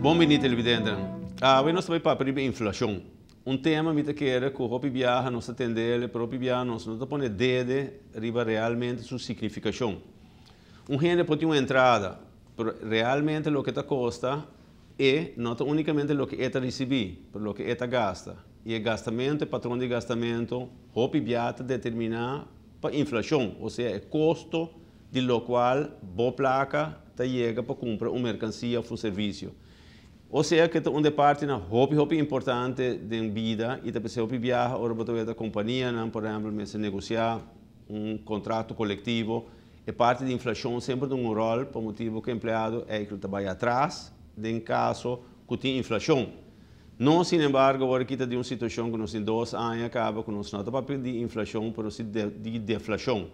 Bon bini, televidentenan. Awe nos ta bay papia riba inflacion. Un tema mi ta kere cu hopi biaha nos ta tende, pero hopi biaha nos no ta pone dede riba realmente su significacion. Un hende por tin un entrada, pero realmente loke ta costa e no ta unicamente loke e ta ricibi, pero loke e ta gasta. Y e gastamento, e patron di gastamento, hopi biaha ta determina pa inflacion, o sea, e costo di locual bo placa ta yega pa cumpra un mercancia of un servicio. O sea cu ta un di partinan hopi hopi importante den bida y ta pensa hopi biaha ora bo ta weta companianan, por ehempel, mester negocia un contrato colectivo, e parti di inflacion semper ta un rol pa motibo cu empleado eigenlijk ta bay atras den caso cu tin inflacion. No, sin embargo, awor aki ta den un situacion cu nos tin 2 aña caba cu nos no ta papia di inflacion, pero si di deflacion.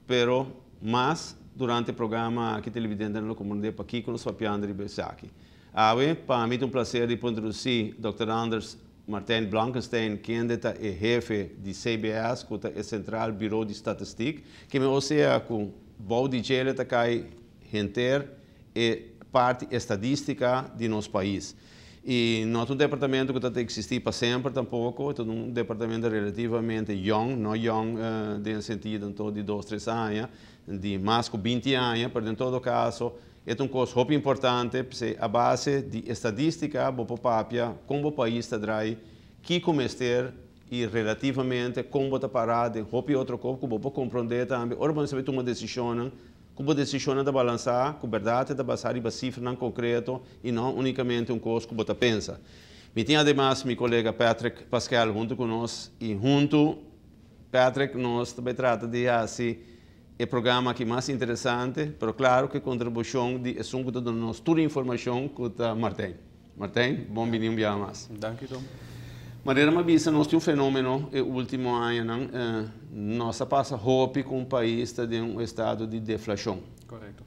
Pero mas durante e programa aki, televidentenan lo comprende pakico nos papiando riba esaki. Awe, pa mi ta un placer di introduci Dr. Anders Martijn Blankenstein, kende ta e hefe di CBS, cu ta e Centraal Bureau di Statistiek, cu o sea cu bou di dje ta cay henter e parti estadistica di nos pais. Y no ta un departamento cu ta existi pa semper tampoco, ta un departamento relativamente young, no young den sentido anto di 2, 3 aña, di mas cu 20 aña, mas en todo caso, e un cos hopi importante, a base di estadistica, bo por papia, con e pais ta draai, kico mester y relativamente con bo ta para den hopi otro cos, cu bo por comprende tambe, ora bo tuma decision, con e decision ta balansa, cu berdad ta basa riba cifra concreto y no unicamente un cos cu bo ta pensa. Mi tin ademas mi colega Patrick Pascal hunto cu nos y hunto, Patrick, nos tambe ta trata di haci e programa aki mas interesante, pero claro cu e contribucion di esun cu ta duna nos tur informacion cu ta Martijn. Martijn, bon bini un biaha mas. Danki, Tom. Manera m'a bisa, nos tin un fenomeno e ultimo añanan, nos a pasa hopi cu un pais ta den un estado di deflacion. Correcto.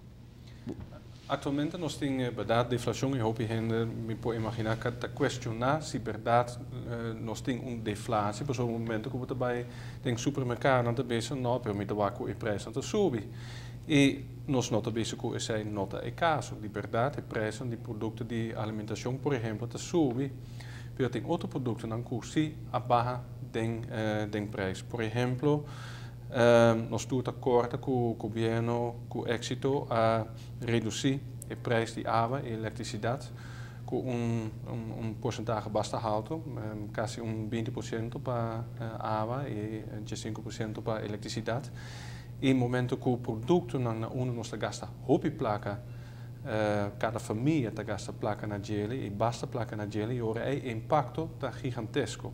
Actualmente nos tin berdad deflacion y hopi hende mi por imagina cu ta cuestiona si berdad nos tin un deflatie, pasobra un momento cu bo bay den supermercado nan ta bisa no, pero mi ta wak cu e prijs ta subi. Y nos no ta bisa cu esey no ta e caso. Di berdad, e prijs di producto di alimentacion, por ehempel, ta subi. Pero tin otro productonan cu si a baha den prijs. Por ehempel, nos tur ta corda cu gobierno cu exito a reduci e prijs di awa y electricidad cu un porcentahe basta halto, casi un 20% pa awa y 5% pa electricidad. Y momento cu productonan na unda nos ta gasta hopi placa, cada famia ta gasta placa na dje y basta placa na dje, y ora e impacto ta gigantesco.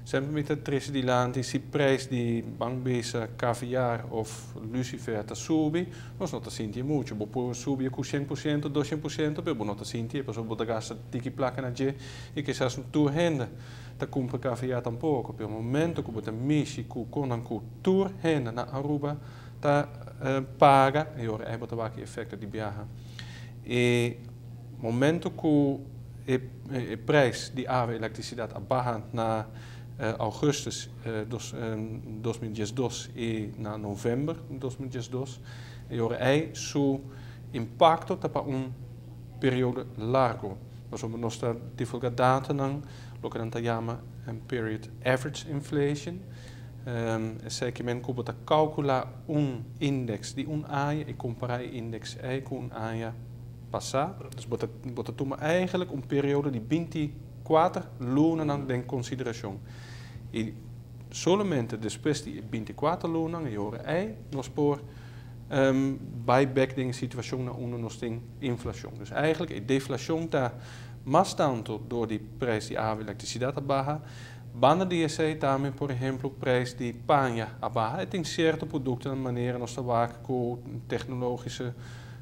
Semper mi ta trece dilanti, si prijs di ban bisa caviar of lucifer ta subi, nos no ta sinti mucho. Bo por subi cu 100%, 200%, pero bo no ta sinti, pasobra bo ta gasta tiki placa na dje y kisas tur hende ta cumpra caviar tampoco. Pero momento cu bo ta mishi cu con cu tur hende na Aruba ta paga, y ora ey bo ta wak efecto di biaha. E momento cu e prijs di awa y electricidad a baha na augustus 2012 y na november 2012, y ora ey su impacto ta pa un periodo largo. Nos ta divulga datonan, loke nan ta yama un period average inflation. Esey kiermen cu ta calcula un index di un aña y compara e index ey cu un aña pasa. Dus bo ta tuma eigenlijk un periodo di 24 luna den consideracion. Y solamente despues di 24 luna, y ora ey, nos por bay back den situacion na unda nos tin inflacion. Dus eigenlijk e deflacion ta mas tanto door di prijs di awa y electricidad a baha. Banda di esey tambe, por ehempel, prijs di paña a baha. Y tin cierto producto manera nos ta wak cu tecnologische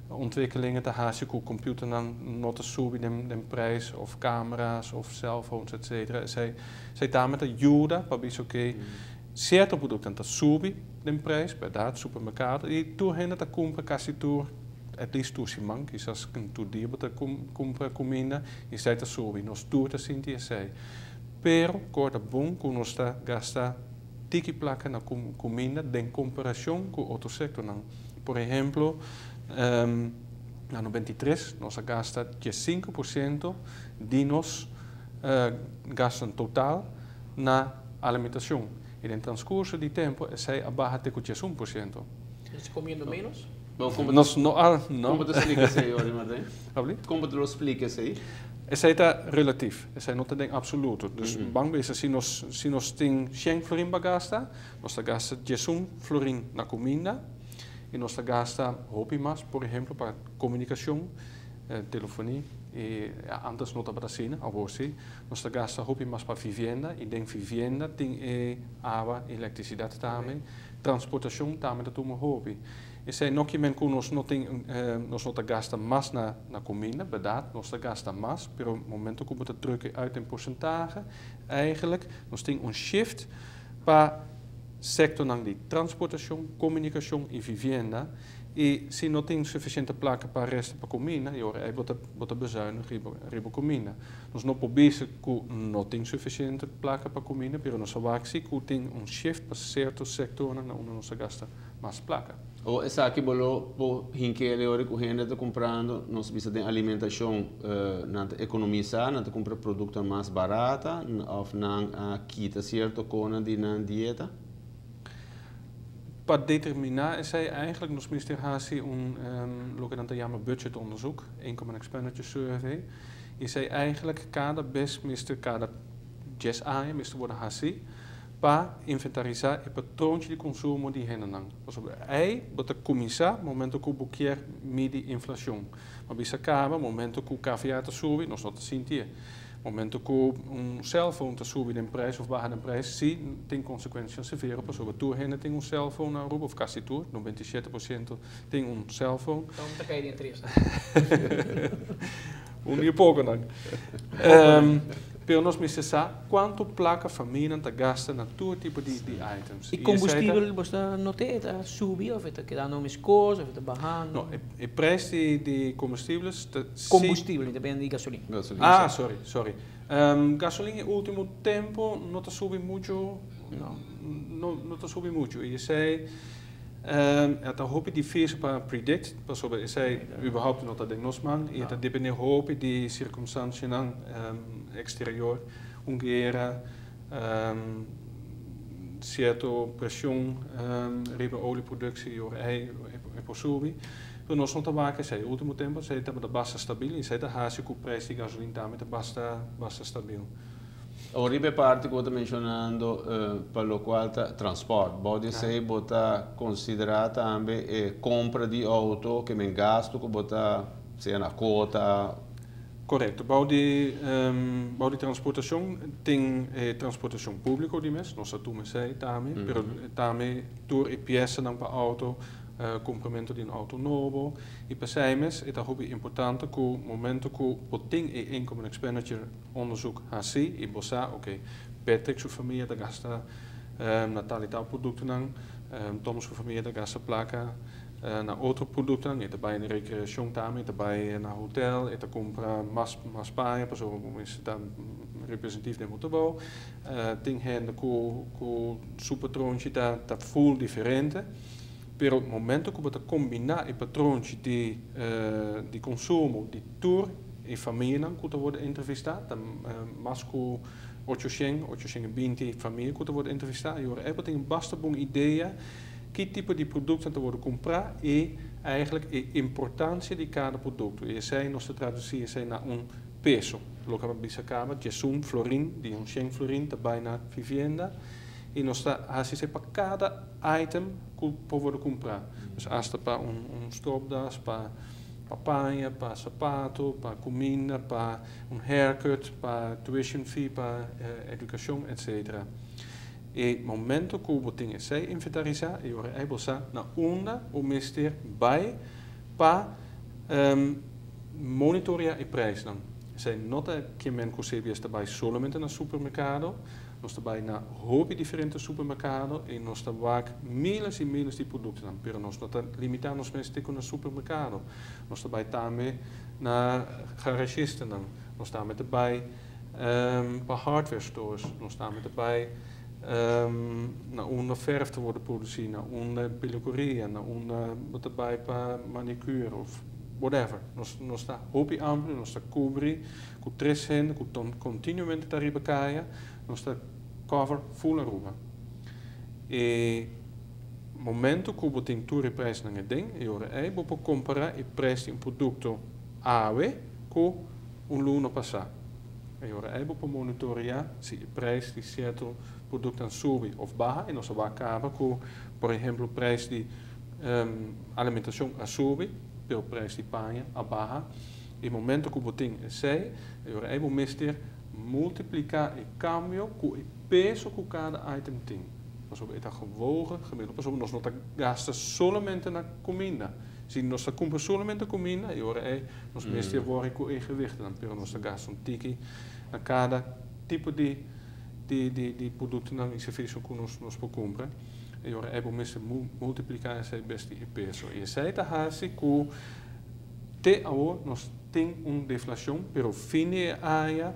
ontwikkelingen ta haci cu computernan no ta subi den prijs of camera's of cellphones, etc. Esey tambe ta yuda pa bisa, oké, cierto producto ta subi den prijs, berdad, supermercado y tur hende ta cumpra casi tur, at least tur siman, kisas tur dia bo ta cumpra cuminda y esey ta subi, nos tur ta sinti esey. Pero corda bon cu nos ta gasta tiki placa na cuminda den comparacion cu otro sectornan. Por ehempel, Na 93 nos a gasta 5% di nos gasto total na alimentashon. I den transkurso di tempu, esei a baha te ku 1%. Nos komiendo menos? Bom, kon Nos no, ah, no. Kon ta splika esei, Ori Martin? Habli? Kon ta splika esei? Esei ta relatief, esei no ta den absoluto. Dus ban bisa, si nos tin 100 florin pa gasta, nos ta gasta 11 florin na kuminda i nos ta gasta hopi mas, por ehèmpel, pa komunikashon, telefonia, i ja, antes no tabata asina, awor si. Nos ta gasta hopi mas pa vivienda i den vivienda tin e awa, elektrisidat tambe, transportashon tambe ta tuma hopi. Esei no ke men ku nos no tin, nos no ta gasta mas na kuminda, berdat, nos ta gasta mas, pero momento ku bo ta druk uit in porcentahe, eigenlijk nos tin un shift pa sektor di transportashon, komunikashon i vivienda. I si no tin sufisiente plaka pa resta pa kuminda, e ora ei bo ta bezuinig riba kuminda. Nos no por bisa ku no tin sufisiente plaka pa kuminda, pero nos wak si ku tin un shift pa sierto sektor na unda nos ta gasta mas plaka. O esaki bo lo por hink'é ora ku hende ta kumprando, nos bisa den alimentashon, nan ta ekonomisá, nan ta kumpra produkto mas barata, òf nan a kita sierto kos di nan dieta? Pa determiná esei eigenlijk nos mester hasi un loke nan ta yama budgetonderzoek, Income and Expenditure Survey. Esei eigenlijk kada bes mester, kada 10 aña mester wòrdu hasí pa inventarisá e patroon di konsumo di hendenan. Ei bo ta kuminsá momento ku bo ke midi inflashon. Ma bisa kaba, momento ku KVA ta subi, nos no ta sinti. Momento ku un cellphone ta subi di prijs òf baha di prijs, si tin konsekuensia severo, pasobra tur hende tin un cellphone na Aruba, òf kasi tur, 97% tin un cellphone. Anto ta kai den tres. Un dia poko no. Pero nos mester sa kuantu plaka famia ta gasta na tur tipo di items. I kombustibel, bo ta nota, ta subi òf ta kedando mes kos, òf ta bahando? No, e prijs di kombustibel Kombustibel, depende di gasolin. Gasolin. Ah, sorry, sorry. Gasolin den último tempu no ta subi muchu. No. No, no ta subi muchu. I esei ta hopi difísil pa predict, pasobra esei überhaupt no ta den nos man i ta dependé hopi di sirkunstansia eksterior, un guera, sierto preshon riba olieproduktie i e por subi. Pero nos no ta wak esei. Último tempu esei ta basta stabil i esei ta hasi ku prijs di gasolin tambe ta basta basta stabil. Riba e parti ku bo ta menshonando, pa lokual ta transporte. Por ser bo ta konsiderá tambe kompra di outo, ke men gasto ku bo ta sea na kuota. Korekto. Bou di transportashon tin transportashon públiko di mes, nos ta tuma esei tambe, pero tambe tur e piesanan pa outo, kumpramentu di un outo nobo. I p'esei mes, ta hopi importante ku momento ku bo tin e income and expenditure onderzoek hasí i bo sa, oké, Patrick su famia ta gasta na tal i tal produktonan, Tom su famia ta gasta plaka na otro produktonan, e ta bai na rekreashon tambe, e ta bai na hotel, e ta kumpra mas paña, pasobra ta representatief den motorbouw. Tin hende ku su patroon ta full diferente. Pero momento ku bo ta kombiná e patroon di konsumo di tur e famianan ku ta wòrdu entrevistá, ta mas ku 800, 820 famia ku ta wòrdu entrevistá, i ora tin basta bon idea ki tipo di produkto ta wòrdu kumprá i eigenlijk e importansia di kada produkto. I esei nos ta tradusí esei na un peso. Loke mi a bisa kaba, 11 florin, di un 100 florin, ta bai na vivienda. I nos ta hasi pa kada item ku por wòrdu kumprá. Dus hasta pa un stropdas, pa paña, pa sapatu, pa kuminda, pa un haircut, pa tuition fee, pa edukashon, etc. E momento ku bo tin esei inventarisá, e ora ei bo sa na unda bo mester bai pa monitoreá e prijsnan. Esei no ta ke men ku CBS ta bai solamente na supermerkado, nos ta bai na hopi diferente supermerkado i nos ta wak míles i míles di produktonan, pero nos no ta limitá nos mes te na supermerkado. Nos ta bai tambe na garagistanan, nos tambe ta bai pa hardware stores, nos tambe ta bai na unda verf ta wòrdu produsí, na unda pelukeria, na unda bo ta bai pa manicure òf Whatever. Nos ta hopi amplio, nos ta kubri ku tres hende ku kontinuamente ta riba kaya, nos ta cover full Aruba. E momento ku bo tin tur e prijsnan aden, e ora ei bo por kompará e prijs di un produkto awe ku un luna pasá. E ora ei bo por monitoreá si e prijs di sierto produkto subi òf baha, i nos a kaba ku, por ehèmpel, prijs di alimentashon a subi, pero prijs di paña a baha. E momento ku bo tin esei, e ora ei bo mester multipliká e kambio ku e peso ku kada item tin. Pasobra e ta gewogen gemiddeld. Pasobra nos no ta gasta solamente na kuminda. Si nos ta kumpra solamente kuminda, e ora ei nos mester wòrdu ku e gewicht dan, pero nos ta gasta un tiki na kada tipo di produktonan i servisio ku nos por kumpra. E ora ei bo mester multipliká esei bes di e peso. I esei ta hasi ku te awor nos tin un deflashon, pero fin di aña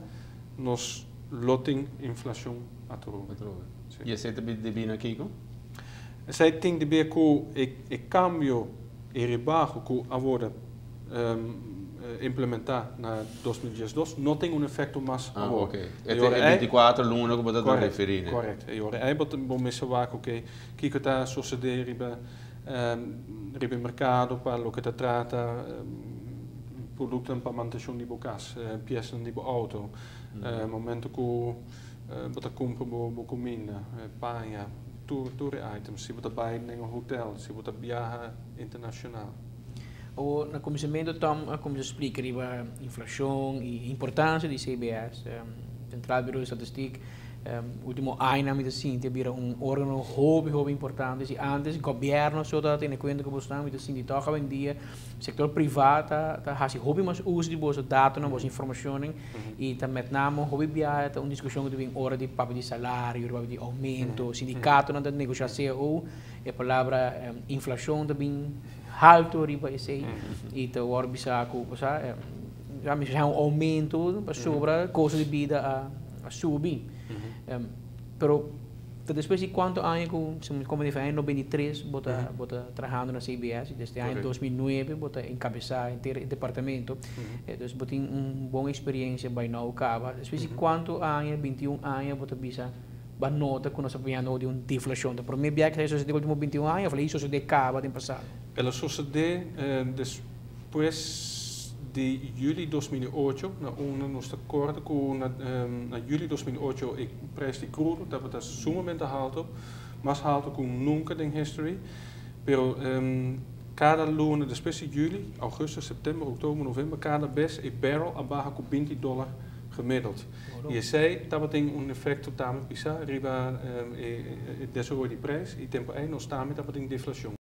nos lo tin inflashon atrobe. Atrobe. Si. I esei ta debí na kiko? Esei tin di ber ku e kambio, e rebaho ku awor implementá na 2012 no tin un efekto mas awor. E 24 luna ku bo ta referí, ne? Korekto. I ora ei bo mester wak, ok, kiko ta sosodé riba merkado pa loke ta trata produkto pa mantenshon di bo kas, piesa di bo outo, momento ku bo ta kumpra bo kuminda, paña, tur items, si bo ta bai na un hotel, si bo ta biaha internashonal. O na kuminsamentu Tom a kuminsá splika riba inflashon i importansia di CBS, Centraal Bureau di Statistiek. Último aña mi ta sinti a bira un órgano hopi hopi importante. Si antes gobièrnu so ta tene kuenta ku bosnan, mi ta sinti tòg awendia sektor privá ta hasi hopi mas uso di boso datonan, boso informashonnan, i ta met name hopi biaha ta un diskushon ku ta bin ora di papia di salario, papia di oumento, sindikatonan ta negoshá CAO, e palabra inflashon ta bin haltu riba esei i ta wòrdu bisa ku sa ya mi un oumento pasobra kosto di bida a subi. Pero ta despues di kuantu aña ku, komo di aña 93 bo ta trahando na CBS, desde aña 2009 bo ta enkabesá henter e departamento. Dus bo tin un bon eksperensia by now kaba. Despues di kuantu aña, 21 aña, bo ta bisa bo nota ku nos ta papiando di un deflashon? Ta promé biaha ku esei último 21 aña òf esei sosodé kaba den pasado? El a sosodé despues di yüli 2008, na unda nos ta kòrda ku na yüli 2008 e preis di crudo tabata sumamente haltu, mas haltu ku nunka den history, pero kada luna despues di yüli, ougùstùs, sèptèmber, òktober, novèmber, kada bes e barrel a baha ku $20 gemiddeld. I esei tabatin un efekto tambe pisá riba e desaroyo di preis, i tempu ei nos tambe tabatin deflashon.